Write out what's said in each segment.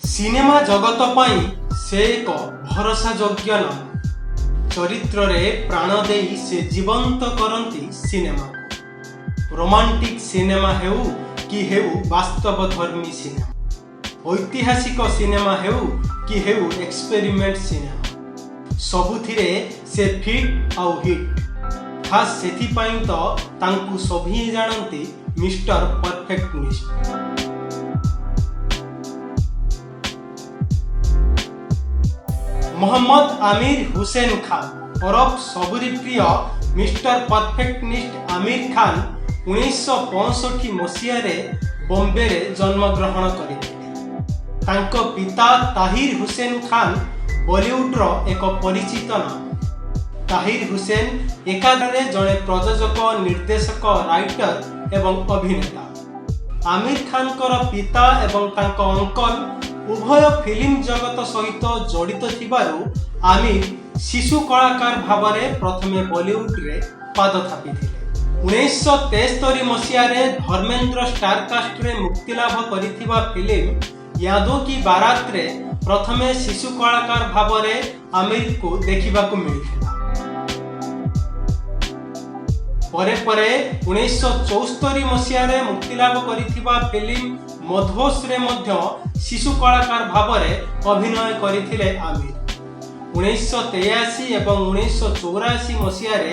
Cinema ଜଗତ ପାଇଁ ସେ ଏକ ଭରସାଯୋଗ୍ୟ ନାମ। ଚରିତ୍ରରେ ପ୍ରାଣ ଦେଇ ସେ ଜୀବନ୍ତ କରନ୍ତି ସିନେମାକୁ। ରୋମାଣ୍ଟିକ୍ ସିନେମା ହେଉ କି ହେଉ ବାସ୍ତବଧର୍ମୀ ସିନେମା, ଐତିହାସିକ ସିନେମା ହେଉ କି ହେଉ ଏକ୍ସପେରିମେଣ୍ଟ ସିନେମା, ସବୁଥିରେ ସେ ଫିଟ୍ ଆଉ ହିଟ୍। ଖାସ୍ ସେଥିପାଇଁ ତ ତାଙ୍କୁ ସଭିଏଁ ଜାଣନ୍ତି ମିଷ୍ଟର ପରଫେକ୍ଟନିଷ୍ଟ। ମହମ୍ମଦ ଆମିର ହୁସେନ ଖାନ ଓରଫ ସବୁରି ପ୍ରିୟ ମିଷ୍ଟର ପରଫେକ୍ଟନିଷ୍ଟ ଆମିର ଖାନ 1965 ମସିହାରେ ବମ୍ବେରେ ଜନ୍ମଗ୍ରହଣ କରିଥିଲେ। ତାଙ୍କ ପିତା ତାହିର ହୁସେନ ଖାନ ବଲିଉଡର ଏକ ପରିଚିତ ନାମ। ତାହିର ହୁସେନ ଏକାଧାରେ ଜଣେ ପ୍ରଯୋଜକ, ନିର୍ଦ୍ଦେଶକ, ରାଇଟର ଏବଂ ଅଭିନେତା। ଆମିର ଖାନଙ୍କର ପିତା ଏବଂ ତାଙ୍କ ଅଙ୍କଲ ଉଭୟ ଫିଲ୍ମ ଜଗତ ସହିତ ଜଡ଼ିତ ଥିବାରୁ ଆମିର ଶିଶୁ କଳାକାର ଭାବରେ ପ୍ରଥମେ ବଲିଉଡରେ ପାଦ ଥାପିଥିଲେ। 1973 ମସିହାରେ ଧର୍ମେନ୍ଦ୍ର ଷ୍ଟାରକାଷ୍ଟରେ ମୁକ୍ତିଲାଭ କରିଥିବା ଫିଲ୍ମ ୟାଦୋ କି ବାରାତରେ ପ୍ରଥମେ ଶିଶୁ କଳାକାର ଭାବରେ ଆମିରଙ୍କୁ ଦେଖିବାକୁ ମିଳିଥିଲା। ପରେ ପରେ 1974 ମସିହାରେ ମୁକ୍ତିଲାଭ କରିଥିବା ଫିଲ୍ମ ମଦହୋଶରେ ମଧ୍ୟ ଶିଶୁ କଳାକାର ଭାବରେ ଅଭିନୟ କରିଥିଲେ ଆମିର। 1983 ଏବଂ 1984 ମସିହାରେ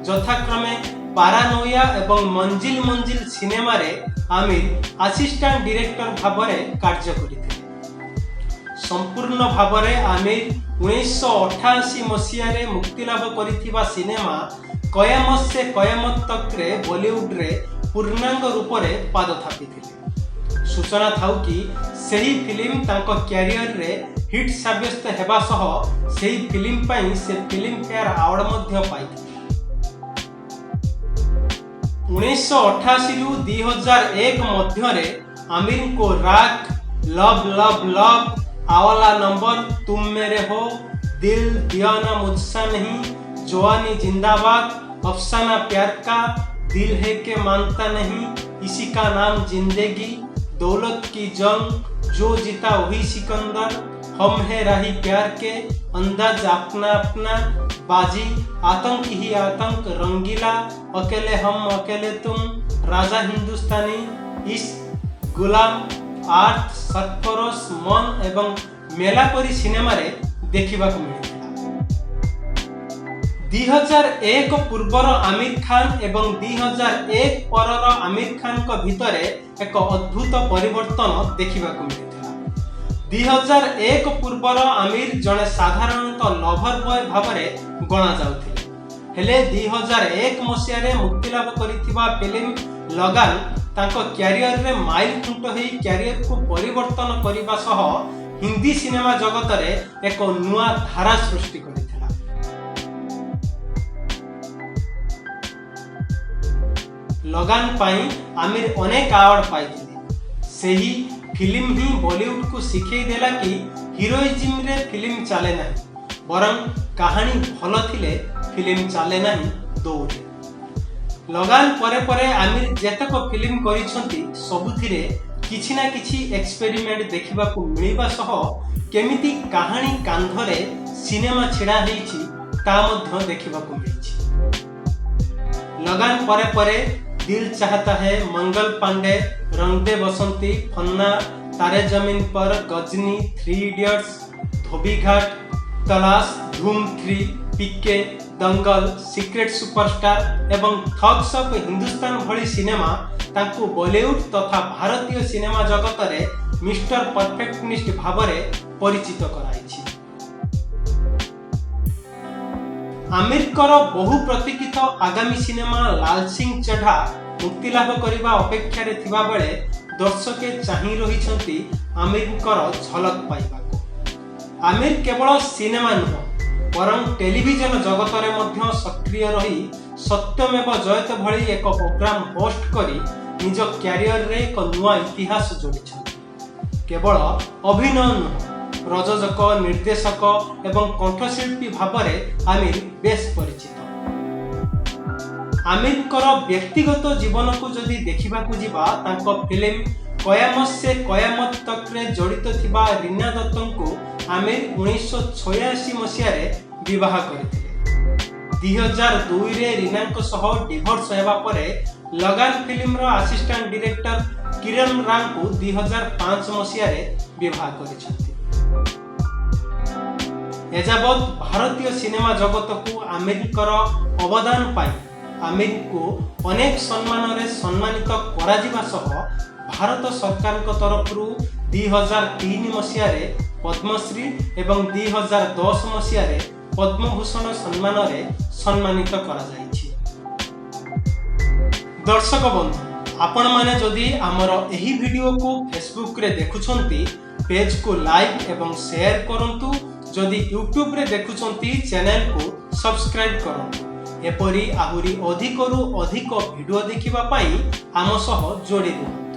ଯଥାକ୍ରମେ ପାରାନୋୟା ଏବଂ ମଞ୍ଜିଲ ମଞ୍ଜିଲ ସିନେମାରେ ଆମିର ଆସିଷ୍ଟାଣ୍ଟ ଡିରେକ୍ଟର ଭାବରେ କାର୍ଯ୍ୟ କରିଥିଲେ। ସମ୍ପୂର୍ଣ୍ଣ ଭାବରେ ଆମିର 1988 ମସିହାରେ ମୁକ୍ତିଲାଭ କରିଥିବା ସିନେମା କୟାମତ ସେ କୟାମତ ତକରେ ବଲିଉଡରେ ପୂର୍ଣ୍ଣାଙ୍ଗ ରୂପରେ ପାଦ ଥାପିଥିଲେ। ସୂଚନା ଥାଉ କି, ସେହି ଫିଲ୍ମ ତାଙ୍କ କ୍ୟାରିୟରରେ ହିଟ୍ ସାବ୍ୟସ୍ତ ହେବା ସହ ସେହି ଫିଲ୍ମ ପାଇଁ ସେ ଫିଲ୍ମ ଫେୟାର ଆୱାର୍ଡ ମଧ୍ୟ ପାଇଥିଲେ। 1988ରୁ 2001 ମଧ୍ୟରେ ଆମିରଙ୍କୁ Raakh, love love love, Awwal number, Tum Mere ହୋ, ଦିଲ ଦିୱାନା ମୁଝସା ନହିଁ, ଜୱାନୀ ଜିନ୍ଦାବାଦ, ଅଫସାନା ପ୍ୟାର କା, ଦିଲ ହେ କେ ମାନତା ନହିଁ, ଇସି କା ନାମ ଜିନ୍ଦଗୀ, ଦୌଲତ କି ଜଙ୍ଗ, ଯୋ ଜିତା वही ସିକନ୍ଦର, हम है राही प्यार के, अंदाज अपना अपना, बाजी, आतंक ही आतंक, रंगीला, अकेले हम अकेले तुम, राजा हिंदुस्तानी, इश्क, गुलाम, ଆର୍ଥ, ସରଫରୋଶ, ମନ ଏବଂ ମେଲା ପରି ସିନେମାରେ ଦେଖିବାକୁ ମିଳିଥିଲା। 2001 ପୂର୍ବର ଆମିର ଖାନ ଏବଂ 2001 ପରର ଆମିର ଖାନଙ୍କ ଭିତରେ ଏକ ଅଦ୍ଭୁତ ପରିବର୍ତ୍ତନ ଦେଖିବାକୁ ମିଳିଥିଲା। 2001 ପୂର୍ବର ଆମିର ଜଣେ ସାଧାରଣତଃ ଲଭର ବୟ ଭାବରେ ଗଣାଯାଉଥିଲେ। ହେଲେ 2001 ମସିହାରେ ମୁକ୍ତିଲାଭ କରିଥିବା ଫିଲ୍ମ ଲଗାନ ତାଙ୍କ କ୍ୟାରିୟରରେ ମାଇଲ ଖୁଣ୍ଟ ହେଇ କ୍ୟାରିୟରକୁ ପରିବର୍ତ୍ତନ କରିବା ସହ ହିନ୍ଦୀ ସିନେମା ଜଗତରେ ଏକ ନୂଆ ଧାରା ସୃଷ୍ଟି କରିଥିଲା। ଲଗାନ ପାଇଁ ଆମିର ଅନେକ ଆୱାର୍ଡ ପାଇଥିଲେ। ସେହି ଫିଲ୍ମ ହିଁ ବଲିଉଡକୁ ଶିଖେଇ ଦେଲା କି ହିରୋଇଜିମରେ ଫିଲ୍ମ ଚାଲେ ନାହିଁ, ବରଂ କାହାଣୀ ଭଲ ଥିଲେ ଫିଲ୍ମ ଚାଲେ ନାହିଁ ଦୌଡ଼େ। ଲଗାନ ପରେ ପରେ ଆମିର ଯେତେକ ଫିଲ୍ମ କରିଛନ୍ତି, ସବୁଥିରେ କିଛି ନା କିଛି ଏକ୍ସପେରିମେଣ୍ଟ ଦେଖିବାକୁ ମିଳିବା ସହ କେମିତି କାହାଣୀ କାନ୍ଧରେ ସିନେମା ଛିଡ଼ା ହେଇଛି, ତା ମଧ୍ୟ ଦେଖିବାକୁ ମିଳିଛି। ଲଗାନ ପରେ ପରେ ଦିଲ ଚାହତା ହେ, ମଙ୍ଗଲ ପାଣ୍ଡେ, ରଙ୍ଗ ଦେ ବସନ୍ତି, ଫନ୍ନା, ତାରେ ଜମିନ ପର, ଗଜନୀ, ଥ୍ରୀ ଇଡିୟଟ୍ସ, ଧୋବିଘାଟ, ତଲାସ, ଧୁମ 3, ପିକେ, ଦଙ୍ଗଲ, ସିକ୍ରେଟ ସୁପରଷ୍ଟାର ଏବଂ ଥଗ୍ସ ଅଫ୍ ହିନ୍ଦୁସ୍ତାନ ଭଳି ସିନେମା ତାଙ୍କୁ ବଲିଉଡ ତଥା ଭାରତୀୟ ସିନେମା ଜଗତରେ ମିଷ୍ଟର ପରଫେକ୍ଟନିଷ୍ଟ ଭାବରେ ପରିଚିତ କରାଇଛି। ଆମିରଙ୍କର ବହୁ ପ୍ରତୀକ୍ଷିତ ଆଗାମୀ ସିନେମା ଲାଲ ସିଂ ଚଢା ମୁକ୍ତିଲାଭ କରିବା ଅପେକ୍ଷାରେ ଥିବାବେଳେ ଦର୍ଶକେ ଚାହିଁ ରହିଛନ୍ତି ଆମିରଙ୍କର ଝଲକ ପାଇବାକୁ। ଆମିର କେବଳ ସିନେମା ନୁହଁ, ବରଂ ଟେଲିଭିଜନ ଜଗତରେ ମଧ୍ୟ ସକ୍ରିୟ ରହି ସତ୍ୟମେବ ଜୟତେ ଭଳି ଏକ ପ୍ରୋଗ୍ରାମ ହୋଷ୍ଟ କରି ନିଜ କ୍ୟାରିୟରରେ ଏକ ନୂଆ ଇତିହାସ ଯୋଡ଼ିଛନ୍ତି। କେବଳ ଅଭିନୟ ନୁହଁ, ପ୍ରଯୋଜକ, ନିର୍ଦ୍ଦେଶକ ଏବଂ କଣ୍ଠଶିଳ୍ପୀ ଭାବରେ ଆମିର ବେଶ୍ ପରିଚିତ। ଆମିରଙ୍କର ବ୍ୟକ୍ତିଗତ ଜୀବନକୁ ଯଦି ଦେଖିବାକୁ ଯିବା, ତାଙ୍କ ଫିଲ୍ମ କୟାମତ ସେ କୟାମତ ତକରେ ଜଡ଼ିତ ଥିବା ରୀନା ଦତ୍ତଙ୍କୁ ଆମିର 1986 ମସିହାରେ ବିବାହ କରିଥିଲେ। 2002ରେ ରୀନାଙ୍କ ସହ ଡିଭୋର୍ସ ହେବା ପରେ ଲଗାନ ଫିଲ୍ମର ଆସିଷ୍ଟାଣ୍ଟ ଡିରେକ୍ଟର କିରଣ ରାଓଙ୍କୁ 2005 ମସିହାରେ ବିବାହ କରିଛନ୍ତି। ଏଯାବତ୍ ଭାରତୀୟ ସିନେମା ଜଗତକୁ ଆମିରଙ୍କର ଅବଦାନ ପାଇଁ ଆମିରଙ୍କୁ ଅନେକ ସମ୍ମାନରେ ସମ୍ମାନିତ କରାଯିବା ସହ ଭାରତ ସରକାରଙ୍କ ତରଫରୁ 2003 ମସିହାରେ ପଦ୍ମଶ୍ରୀ ଏବଂ 2010 ମସିହାରେ ପଦ୍ମଭୂଷଣ ସମ୍ମାନରେ ସମ୍ମାନିତ କରାଯାଇଛି। ଦର୍ଶକ ବନ୍ଧୁ, ଆପଣମାନେ ଯଦି ଆମର ଏହି ଭିଡ଼ିଓକୁ ଫେସବୁକରେ ଦେଖୁଛନ୍ତି, ପେଜକୁ ଲାଇକ୍ ଏବଂ ସେୟାର କରନ୍ତୁ। ଯଦି ୟୁଟ୍ୟୁବରେ ଦେଖୁଛନ୍ତି, ଚ୍ୟାନେଲକୁ ସବସ୍କ୍ରାଇବ୍ କରନ୍ତୁ। ଏପରି ଆହୁରି ଅଧିକରୁ ଅଧିକ ଭିଡ଼ିଓ ଦେଖିବା ପାଇଁ ଆମ ସହ ଯୋଡ଼ି ରୁହନ୍ତୁ।